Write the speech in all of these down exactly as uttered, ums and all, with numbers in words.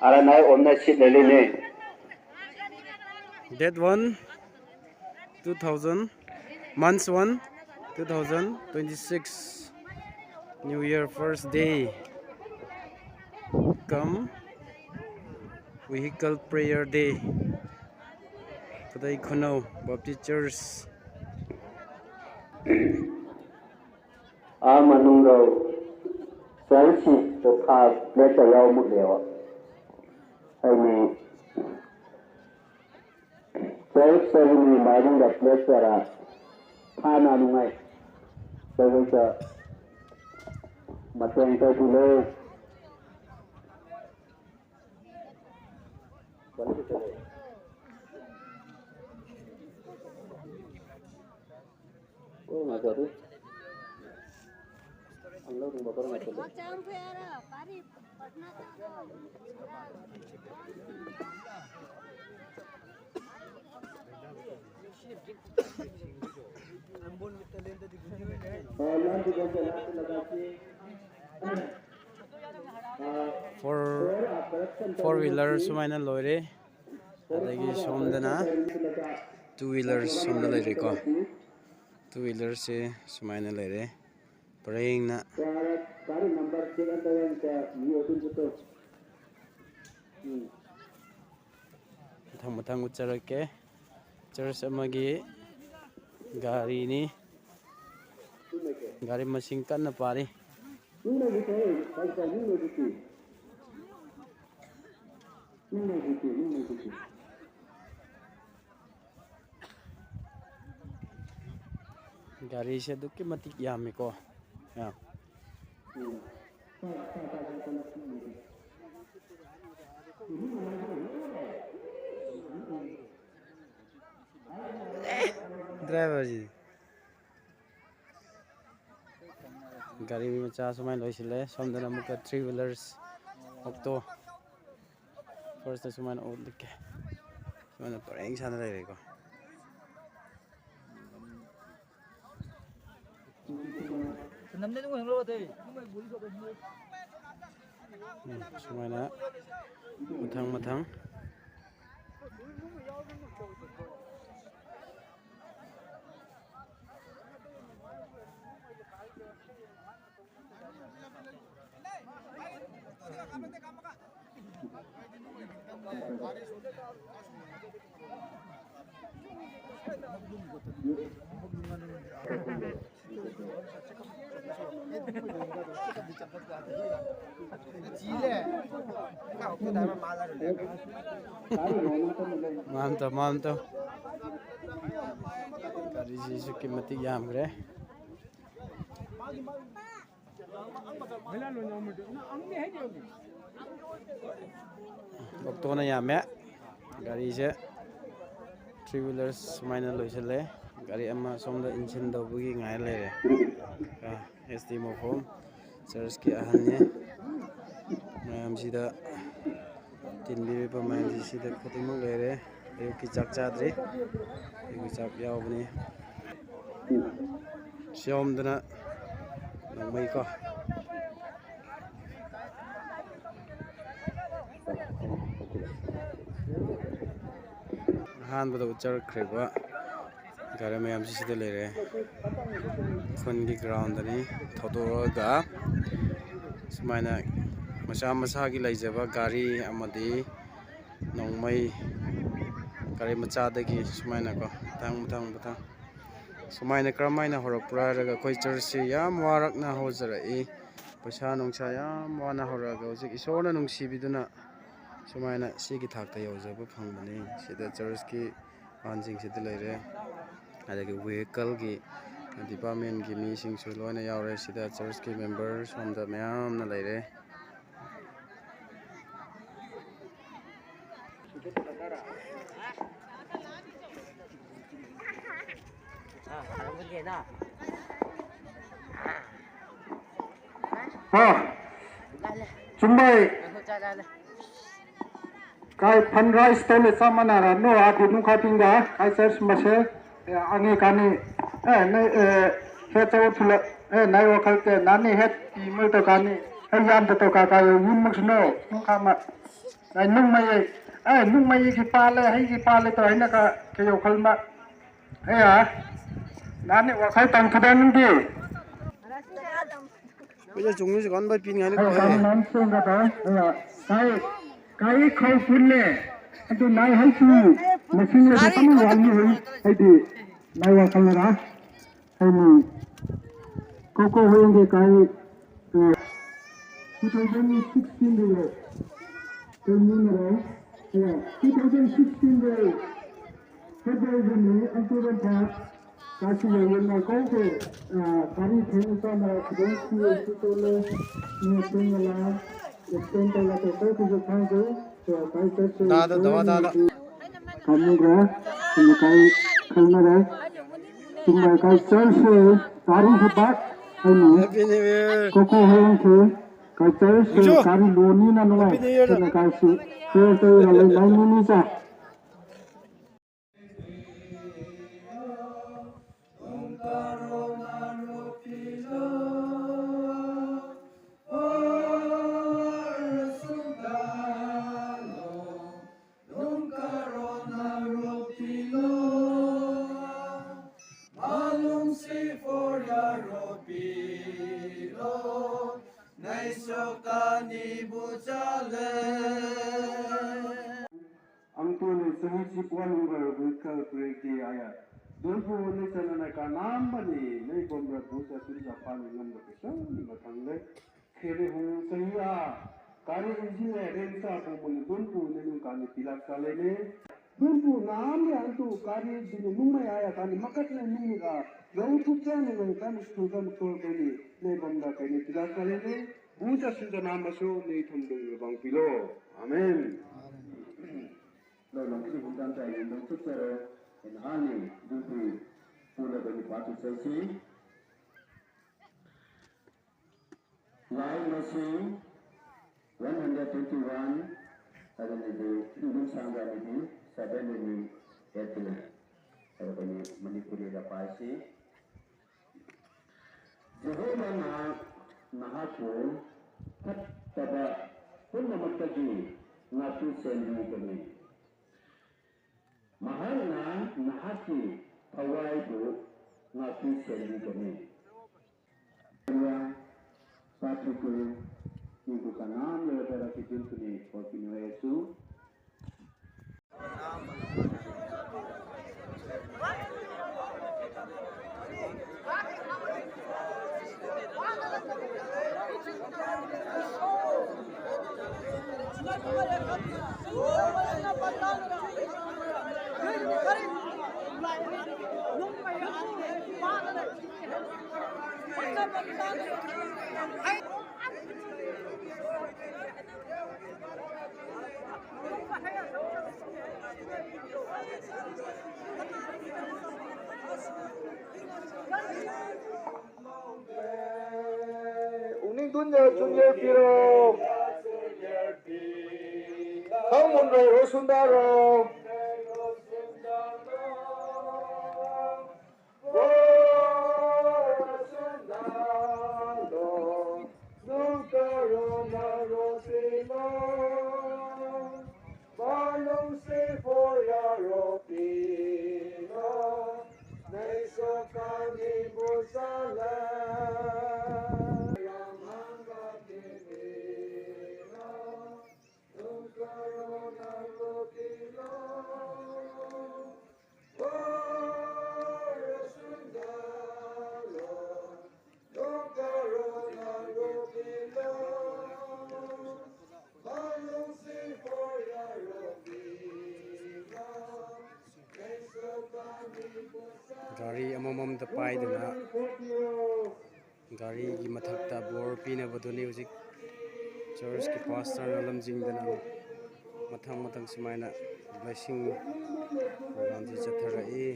ꯑꯔꯥ ꯅꯥꯏ ꯑꯣꯝꯅ ꯁꯤꯠ ꯂꯩ ꯂꯩꯅꯦ꯫ Date one, two thousand, months one, two thousand twenty-six, New Year first day, cum vehicle prayer day, Kadai Khunau Baptist Church. ꯑꯥ ꯃꯅꯨꯡꯗ ꯆꯔꯆꯁꯤ ꯇꯣꯈꯥ ꯄ꯭ꯂꯦꯠꯇ ꯌꯥꯎꯔꯝꯃꯛꯂꯦꯕ꯫ ꯑꯩꯅ ꯆꯔꯆ ꯆꯠꯂꯤꯉꯩ ꯃꯅꯨꯡꯗ plate ꯆꯔꯥ ꯊꯥꯅ ꯅꯨꯡꯉꯥꯏ꯫ ꯆꯔꯆꯇ ꯃꯇꯦꯡ ꯇꯧꯕꯤꯔꯣ꯫ Four, four wheeler ꯁꯨꯃꯥꯏꯅ ꯂꯣꯏꯔꯦ꯫ ꯑꯗꯒꯤ ꯁꯣꯝꯗꯅ two wheeler ꯁꯣꯝꯗ ꯂꯩꯔꯦꯀꯣ꯫ Two wheelerꯁꯦ ꯁꯨꯃꯥꯏꯅ ꯂꯩꯔꯦ ꯄꯔꯦꯡꯅ꯫ ꯃꯊꯪ ꯃꯊꯪ ꯎꯠꯆꯔꯛꯀꯦ꯫ ꯆꯔꯆ ꯑꯃꯒꯤ ꯒꯥꯔꯤꯅꯤ꯫ ꯒꯥꯔꯤ ꯃꯁꯤꯡ ꯀꯟꯅ ꯄꯥꯔꯤ꯫ ꯒꯥꯔꯤꯁꯦ ꯑꯗꯨꯛꯀꯤ ꯃꯇꯤꯛ ꯌꯥꯝꯃꯤꯀꯣ꯫ ꯌꯥꯝ꯫ ꯗ꯭ꯔꯥꯏꯚꯔꯁꯤ꯫ ꯒꯥꯔꯤ ꯃꯆꯥ ꯁꯨꯃꯥꯏꯅ ꯂꯣꯏꯁꯤꯜꯂꯦ꯫ ꯁꯣꯝꯗꯅ ꯑꯃꯨꯛꯀ three wheelers, auto꯫ Firstꯇ ꯁꯨꯃꯥꯏꯅ ꯎꯠꯂꯛꯀꯦ꯫ ꯁꯨꯃꯥꯏꯅ ꯄꯔꯦꯡ ꯁꯥꯅ ꯂꯩꯔꯦꯀꯣ꯫ ꯎꯝ, ꯁꯨꯃꯥꯏꯅ ꯃꯊꯪ ꯃꯊꯪ꯫ ꯃꯥꯟꯇ, ꯃꯥꯟꯇ꯫ ꯒꯥꯔꯤꯁꯤ ꯑꯁꯨꯛꯀꯤ ꯃꯇꯤꯛ ꯌꯥꯝꯈ꯭ꯔꯦ꯫ ꯑꯣꯛꯇꯣꯅ ꯌꯥꯝꯃꯦ꯫ ꯒꯥꯔꯤꯁꯦ three wheelers ꯁꯨꯃꯥꯏꯅ ꯂꯣꯏꯁꯤꯜꯂꯦ꯫ ꯒꯥꯔꯤ ꯑꯃ ꯁꯣꯝꯗ ꯏꯟꯁꯤꯟ ꯇꯧꯕꯒꯤ ꯉꯥꯏ ꯂꯩꯔꯦ꯫ ꯑꯦꯁ ꯇꯤ ꯃꯣꯐꯣꯝ ꯆꯔꯆꯀꯤ ꯑꯍꯟꯅꯤ꯫ ꯃꯌꯥꯝꯁꯤꯗ ꯇꯤꯟꯕꯤꯔꯤꯕ ꯃꯌꯥꯝꯁꯤ ꯁꯤꯗ ꯈꯨꯗꯤꯡꯃꯛ ꯂꯩꯔꯦ꯫ ꯑꯌꯨꯛꯀꯤ ꯆꯥꯛ ꯆꯥꯗ꯭ꯔꯤ꯫ ꯑꯌꯨꯛꯀꯤ ꯆꯥꯛ ꯌꯥꯎꯕꯅꯤ꯫ ꯁꯤꯌꯣꯝꯗꯅ ꯅꯣꯡꯃꯩꯀꯣ꯫ ꯑꯍꯥꯟꯕꯗ ꯎꯠꯆꯔꯛꯈ꯭ꯔꯤꯕ ꯒꯥꯔꯤ ꯃꯌꯥꯝꯁꯤ ꯁꯤꯗ ꯂꯩꯔꯦ꯫ ꯈꯨꯟꯒꯤ groundꯅꯤ꯫ ꯊꯧꯗꯣꯛꯑꯒ ꯁꯨꯃꯥꯏꯅ ꯃꯁꯥ ꯃꯁꯥꯒꯤ ꯂꯩꯖꯕ ꯒꯥꯔꯤ ꯑꯃꯗꯤ ꯅꯣꯡꯃꯩ, ꯒꯥꯔꯤ ꯃꯆꯥꯗꯒꯤ ꯁꯨꯃꯥꯏꯅꯀꯣ, ꯃꯊꯪ, ꯃꯊꯪ, ꯃꯊꯪ꯫ ꯁꯨꯃꯥꯏꯅ ꯀꯔꯝꯍꯥꯏꯅ ꯍꯧꯔꯛꯄ꯭ꯔꯥ ꯍꯥꯏꯔꯒ, ꯑꯩꯈꯣꯏ ꯆꯔꯆꯁꯤ ꯌꯥꯝ ꯋꯥꯔꯛꯅ ꯍꯧꯖꯔꯛꯏ꯫ ꯄꯩꯁꯥ ꯅꯨꯡꯁꯥ ꯌꯥꯝ ꯋꯥꯅ ꯍꯧꯔꯛꯑꯒ, ꯍꯧꯖꯤꯛ ꯏꯁꯣꯔꯅ ꯅꯨꯡꯁꯤꯕꯤꯗꯨꯅ ꯁꯨꯃꯥꯏꯅ ꯁꯤꯒꯤ ꯊꯥꯛꯇ ꯌꯧꯖꯕ ꯐꯪꯕꯅꯤ꯫ ꯁꯤꯗ ꯆꯔꯆꯀꯤ ꯑꯍꯟꯁꯤꯡꯁꯤꯗ ꯂꯩꯔꯦ, ꯑꯗꯒꯤ vehicleꯒꯤ departmentꯀꯤ ꯃꯤꯁꯤꯡꯁꯨ ꯂꯣꯏꯅ ꯌꯥꯎꯔꯦ꯫ ꯁꯤꯗ ꯆꯔꯆꯀꯤ member ꯁꯣꯝꯗ ꯃꯌꯥꯝꯅ ꯂꯩꯔꯦ꯫ ꯍꯣ, ꯆꯨꯝꯕꯩ꯫ ꯀꯥꯏ fundraise ꯇꯧꯂꯦ ꯆꯞ ꯃꯥꯟꯅꯔ ꯅꯣ ꯑꯗꯨ ꯅꯨꯡꯈꯥ ꯇꯤꯡꯒ ꯀꯥꯏ church ꯃꯁꯦ, ꯑꯦ, ꯑꯅꯤ ꯀꯥꯅꯤ, ꯑꯦ, ꯅ, ꯑꯦ, ꯍꯦ ꯆꯧ ꯊꯨꯂ, ꯑꯦ, ꯅꯥꯏ ꯋꯥꯈꯜ ꯇꯦ ꯅꯥꯅꯤ ꯍꯦ ꯇꯤ ꯃꯣꯏ ꯇꯧ ꯀꯥꯅꯤ꯫ ꯑꯩ ꯌꯥꯝꯗ ꯇꯣ ꯀꯥ ꯀꯥ ꯌꯧ ꯌꯨꯝꯃꯛꯁꯨꯅꯣ ꯅꯣꯡꯈꯥꯃ꯫ ꯑꯩ ꯅꯨꯡꯃꯩ ꯑꯩ ꯅꯨꯡꯃꯩꯒꯤ ꯄꯥꯜꯂꯦ ꯍꯩꯒꯤ ꯄꯥꯜꯂꯦ ꯇꯧ ꯍꯥꯏꯅ ꯀꯥ ꯀꯩꯌꯧ ꯈꯜꯃ꯫ ꯑꯦ ꯅꯥꯅꯤ ꯋꯥꯈꯜ ꯇꯪ ꯈꯨꯗꯥ ꯅꯨꯡꯗꯤ꯫ ꯄꯩꯁꯥ ꯆꯨꯡꯂꯨꯁꯤ ꯀꯥꯟ ꯚꯥꯏ ꯄꯤꯅꯤꯡꯉꯥꯏꯅꯤ ꯑꯩ ꯀꯣ ꯍꯦ꯫ ꯀꯥꯃ ꯅꯥꯟ ꯁꯣꯡꯒ ꯇꯧ꯫ ꯑꯩ ꯀꯥꯏ ꯀꯥꯏ ꯈꯧ ꯄꯨꯜꯂꯦ꯫ ꯑꯗꯨ ꯅꯥꯏ ꯍꯩꯁꯨ ꯃꯁꯤꯡ ꯑꯗꯨ ꯀꯃꯤ ꯋꯥꯠꯂꯤ ꯍꯩ ꯍꯩꯗꯤ ꯅꯥꯏ ꯋꯥꯈꯜꯅꯔꯥ꯫ ꯍꯩꯅꯤ ꯀꯣꯀꯣ ꯍꯌꯦꯡꯒꯤ ꯀꯥꯏ two thousand sixteen ꯗ ꯀꯩꯅꯣꯅꯔꯣ꯫ Two thousand sixteen ꯗ ꯐꯦꯕ꯭ꯔꯨꯋꯥꯔꯤꯒꯤ ꯑꯟꯇꯨꯔꯝꯄꯥ ꯀꯥꯁꯤ ꯌꯧꯅ ꯀꯧꯀꯦ ꯒꯥꯔꯤ ꯊꯦꯡꯅ ꯆꯥꯅ ꯈꯨꯗꯣꯡ ꯊꯤꯕꯁꯨ ꯇꯣꯜꯂꯦ꯫ ꯃꯤ ꯊꯦꯡꯅ ꯂꯥꯛ ꯑꯦꯛꯁꯤꯗꯦꯟ ꯇꯧꯔꯒ ꯀꯧꯀꯦꯁꯨ ꯈꯪꯗꯦ꯫ Dad ꯗꯋꯥ dad. ꯀꯥꯃꯨꯒ ꯁꯤꯡꯖꯀꯥꯏ ꯈꯪꯅꯔꯦ꯫ ꯁꯤꯡꯖꯀꯥꯏ ꯆꯔꯁꯦ ꯇꯥꯔꯤꯛ ꯍꯤꯗꯥꯛ ꯍꯥꯏꯅꯤ꯫ Happy New Year꯫ ꯀꯣꯀꯣ ꯍꯌꯦꯡꯁꯦ ꯀꯥꯏ ꯆꯔꯁꯦ ꯏꯆꯨ꯫ ꯀꯥꯔꯤ ꯂꯣꯅꯤꯅ ꯅꯨꯡꯉꯥꯏ꯫ Happy New Year꯫ ꯁꯤꯡꯖꯀꯥꯏꯁꯤ ꯄ꯭ꯔꯦꯌꯔ ꯇꯧꯔꯒ ꯂꯩ ꯅꯥꯏ ꯅꯤꯅꯤ ꯆꯥ꯫ Ang tuni sahi si puan ng garo bukal pregdi aya. Dunpu ni sanana ka namba ni nai bomra busa sun sa pani namba ka sa ni matang le. Khere hong sahi a kari injin le ren sa bomra ni dunpu ni nung kani pilak sa le ne. Dunpu nam ya antu kari dini nung maya ya kani makat le nung ni ka. Gau tu kya ni nung kani su kani kol kani nai bomra kani pilak sa le ne. Buta suta nama so ni thum dung bang pilo. Amen. Lo lo kiri bukan sa ni dong suk sero. En ani dunpu pula bani patu sa si. Lai masi one hundred twenty-one, ada ni di, dum sangga ni di, seven ni di, eight ni. Ada bani Manipuri da paisi. Jehovahna nahaku ꯐꯠꯇꯕ ꯄꯨꯝꯅꯃꯛꯇꯒꯤ ꯉꯥꯛꯄꯤ ꯁꯦꯟꯕꯤꯒꯅꯤ꯫ ꯃꯍꯥꯛꯅ ꯅꯍꯥꯛꯀꯤ ꯊꯋꯥꯏꯕꯨ ꯉꯥꯛꯄꯤ ꯁꯦꯟꯕꯤꯒꯅꯤ꯫ Part two, minggu keenam, lewat darah kijun tuni, forty minutes. Uning dunya junior piro. Kamu mundur sundaro. ꯒꯥꯔꯤ ꯑꯃꯃꯝꯗ ꯄꯥꯏꯗꯨꯅ ꯒꯥꯔꯤꯒꯤ ꯃꯊꯛꯇ ꯕꯣꯔ ꯄꯤꯅꯕꯗꯨꯅꯤ ꯍꯧꯖꯤꯛ ꯆꯔꯆꯀꯤ ꯄꯥꯁꯇꯔꯅ ꯂꯝꯖꯤꯡꯗꯅ ꯃꯊꯪ ꯃꯊꯪ ꯁꯨꯃꯥꯏꯅ blessing programꯁꯤ ꯆꯠꯊꯔꯛꯏ꯫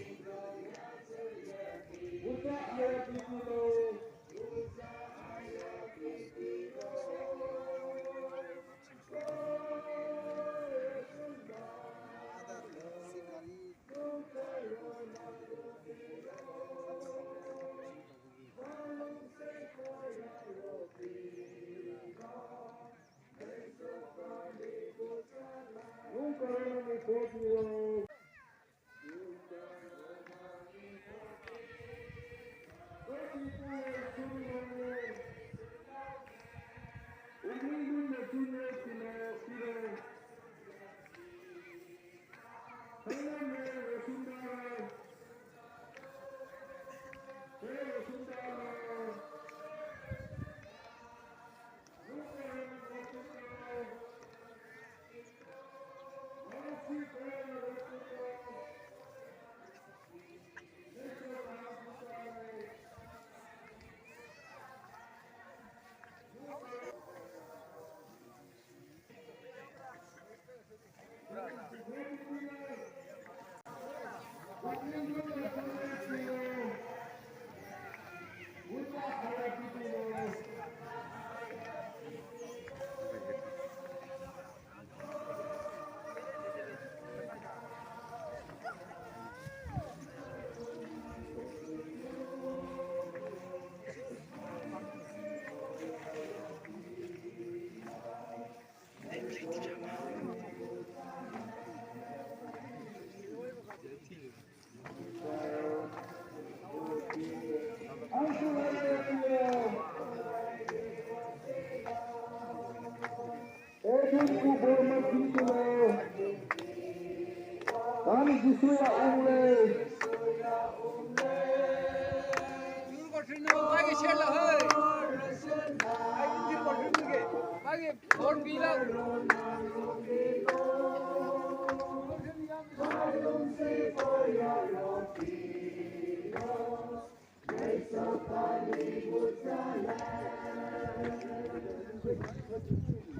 Ani Jisuya ungle.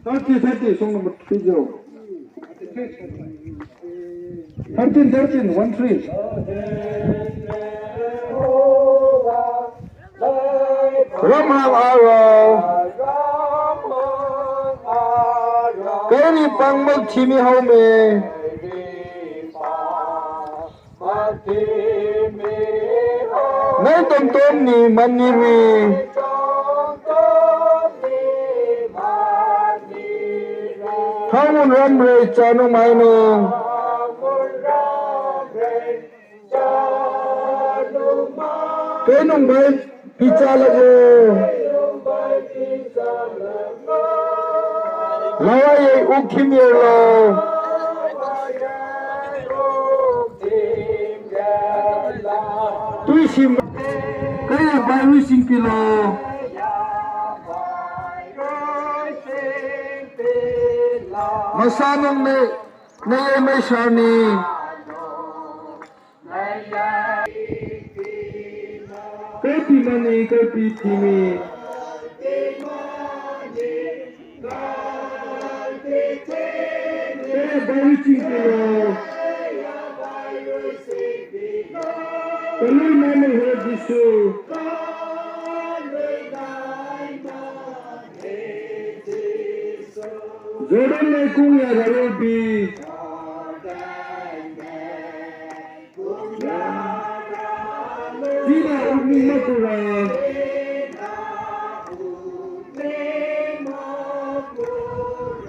Thirty, thirty, song number three zero. Thirteen, thirteen, one three. Ramhang aro. Kari pangmak thimi home. Nai tom tom ni maniri. Hangun ram re chanu mainu. Kenung bai picha lagu. Lawa ye ukim ye lo. Tui sim. Kaya bai ui sing pilo. Masanang ne ne ye mai shani. Kaipi mani, kaipi thimi. Kaya bayu chingkilo. Kalui mani ho Jisu. Jordan ne kung ya garobi. Tina umi makura.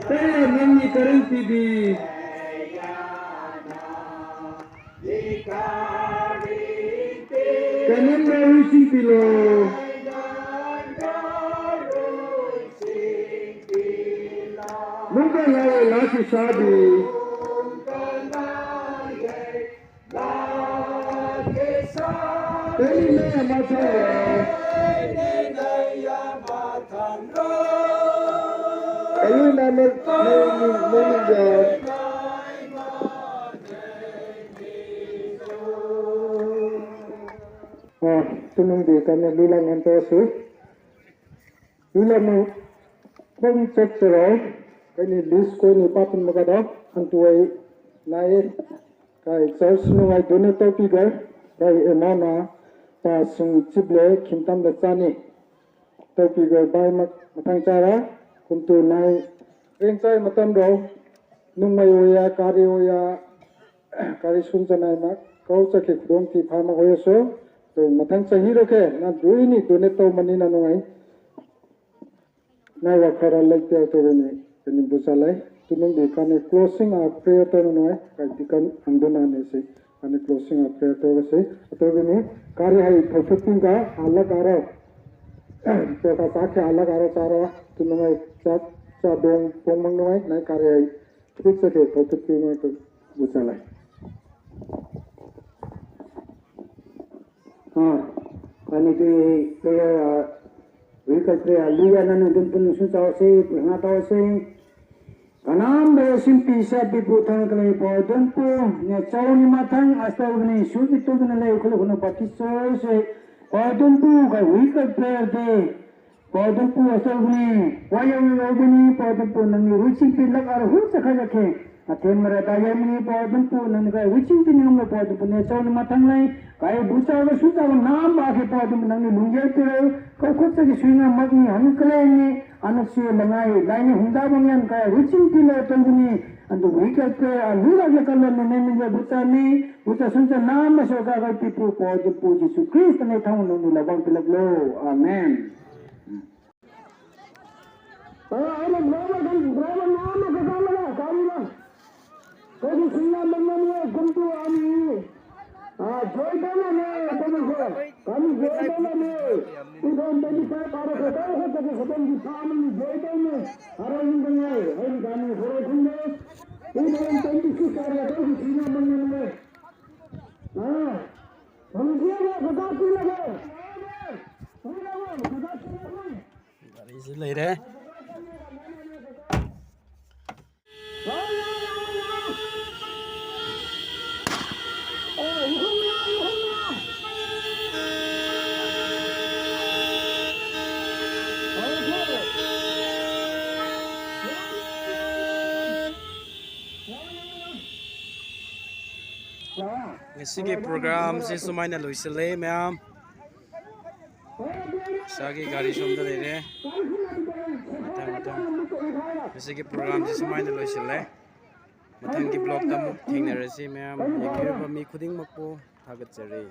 Taya nani karang pibi. Kanam na ui sing pilo. Nung Last shadi. Eli me matha. Eli me me me me me. Ah, tunung di kami bilang ento si. Bilang mo kung check chero. Kani list ko ni patun magada. Antuai nai kai church nungai donate tau pigar. Kai emana pa sing chible khintam da chani. Tau pigar bai mak matang chara. Kuntu nai ring chai matam ro. Nung mai oya kari oya. Kari sun chanai mak kau chake khudong ti pha mak hoya so. To matang chahi ro ke na dui ni donate tau mani na nungai. Nai wa khara lek te to ni kani bucha lai. Tunung di kani closing a prayer to nungai. Kai ti kan andona ne se. Kani closing a prayer to se. To ni kari hai phopit ting ka alak aro. To ka sa ke alak aro charo. Tunung ai cha cha dong pong mang nungai. Nai kari hai. Thik sa ke, thau thik pi ma tu bucha lai. Ha, kani tu prayer, ah, vehicle prayer, luya na nung dun pun sun chao se, pun na tao se. Kanam ba sim pi sa pi pu thang kala pu dun pu, ne chao ni ma thang, asta ni su ni tu na lai khulu khulu baptize se, pu dun pu ka vehicle prayer de. Paudumpu asolbuni, wayang lobuni, Paudumpu nangni ruching pi lak ar hu chakha chakhe. Athem mara dayamni, Paudumpu nangni kai ruching pi ningam lo Paudumpu ne chau ni matang lai. Kai bucha ga sucha ga nam ba ke Paudumpu nangni lungyal pi lo. Kau khut chakhe suinga magni hanu kalai ni, anak si langai, lai ni hunda bangyan kai ruching pi lo tolbuni. Andu wikal pe, alu lak lakal lo ne ne ne bucha ni, bucha suncha nam ba so ga kai pipu Paudumpu Jisu Krista ne thang nangni labang pi lak lo. Amen. Ayo, ayo, driver kan, driver nama ke sana lah, kami lah. Kami singa mengambil guntu kami. Ah, joy dana ne, kami ko, kami joy dana ne. Ikan bagi saya para kata, kata kata di kami joy dana. Arah ini dengar, hari kami sore ꯒꯥꯔꯤꯁꯤ ꯂꯩꯔꯦ꯫ ꯉꯁꯤꯒꯤ ꯄ꯭ꯔꯣꯒ꯭ꯔꯥꯝꯁꯤ ꯁꯨꯃꯥꯏꯅ ꯂꯣꯏꯁꯤꯜꯂꯦ ꯃꯌꯥꯝ꯫ ꯏꯁꯥꯒꯤ ꯒꯥꯔꯤ ꯁꯣꯝꯗ ꯂꯩꯔꯦ꯫ ꯃꯊꯪ ꯃꯊꯪ ꯉꯁꯤꯒꯤ ꯄ꯭ꯔꯣꯒ꯭ꯔꯥꯝꯁꯤ ꯁꯨꯃꯥꯏꯅ ꯂꯣꯏꯁꯤꯜꯂꯦ꯫ ꯃꯊꯪꯒꯤ ꯕ꯭ꯂꯣꯛꯇ ꯑꯃꯨꯛ ꯊꯦꯡꯅꯔꯁꯤ ꯃꯌꯥꯝ꯫ ꯌꯦꯡꯕꯤꯔꯤꯕ ꯃꯤ ꯈꯨꯗꯤꯡꯃꯛꯄꯨ ꯊꯥꯒꯠꯆꯔꯤ꯫